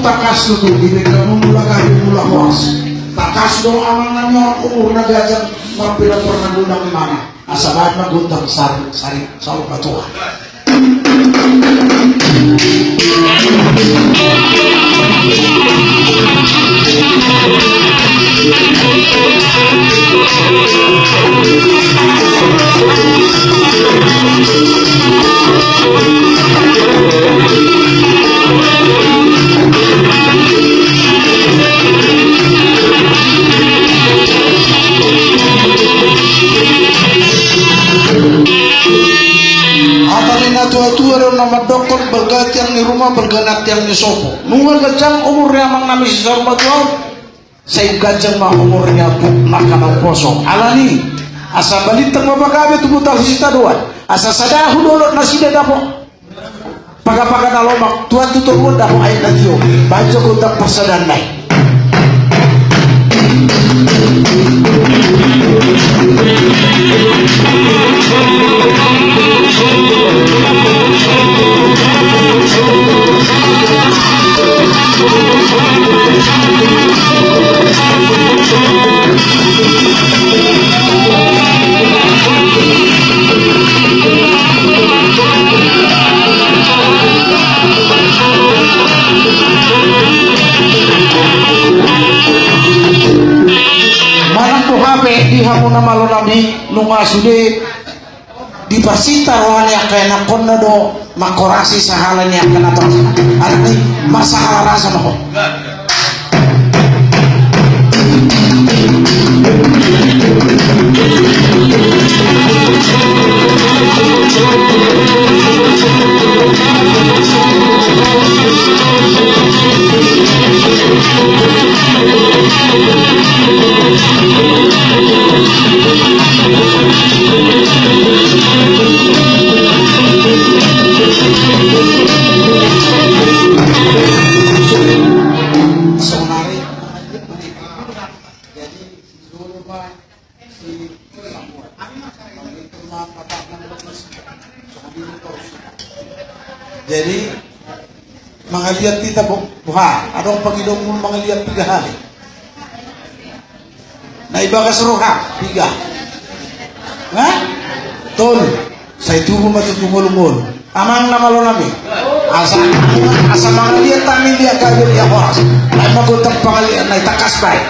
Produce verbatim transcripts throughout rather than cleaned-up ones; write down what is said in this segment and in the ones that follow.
Tangkas do tu, di bengkel mula gabe mula horas. Tangkas do amang nami on umurna ganjang, marpira pernah gondang imana. Asa baen ma gondang sari, sari, saur matua. Hata ni na tuatua do na mandokkon, balga tiang ni ruma, balga na tiang ni sopo. Nunga ganjang umur ni amang nami si saur matua on, sai ganjang ma umur ni ampuk na kanomposo. Alani, asa balintang ma pagabe tubu tahu sitadoan. Asa sada hu dolok nasida dapot. Paga-paga na lomak, tuat tu toruan dapot aek na tio, baen jo gondang parsadaan na i. Manang boha pe di hamu na malo nami, nunga sude diparsinta roha ni angka ianakhonna do mangkorasi sahala ni angka na torasa. Alani marsahala rasa ma ho. Saonari, jadi, jadi, mangaliat hita bo-, boha, adong pangidoanmu mangaliat piga hali. Na ibagas roha, piga. Hah? Tolu. Sai tubu ma tutu ngolu-ngolu. Amang na malo nami. Asa, asa mangaliat hami liat gabe liat horas. Ai ma gondang pangaliat na i, tangkas baen.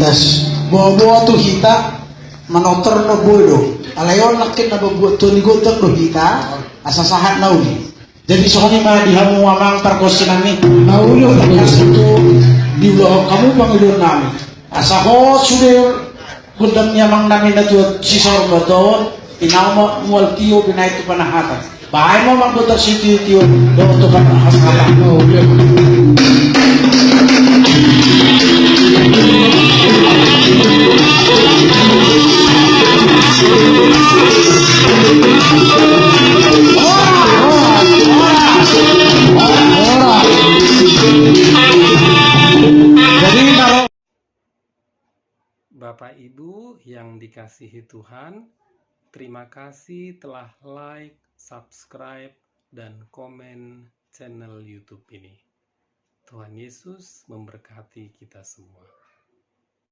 Tes. Boa-boa tu hita, manortor na boi do. Alai on nangkin na mambuat tua ni gondang do hita, asa sahat na uli. Jadi songon i ma di hamu amang pargonsi nami. Na uli on. Asa tu diulahon hamu pangidoan nami. Asa ho sude gondang ni amang nami na tua si Sorba on, inau ma mual tio binahen tu panahatan. Baen ma amang gondang sitio-tio dohot tu panahatan. Jadi kalau Bapak Ibu yang dikasihi Tuhan, terima kasih telah like, subscribe, dan komen channel YouTube ini. Tuhan Yesus memberkati kita semua.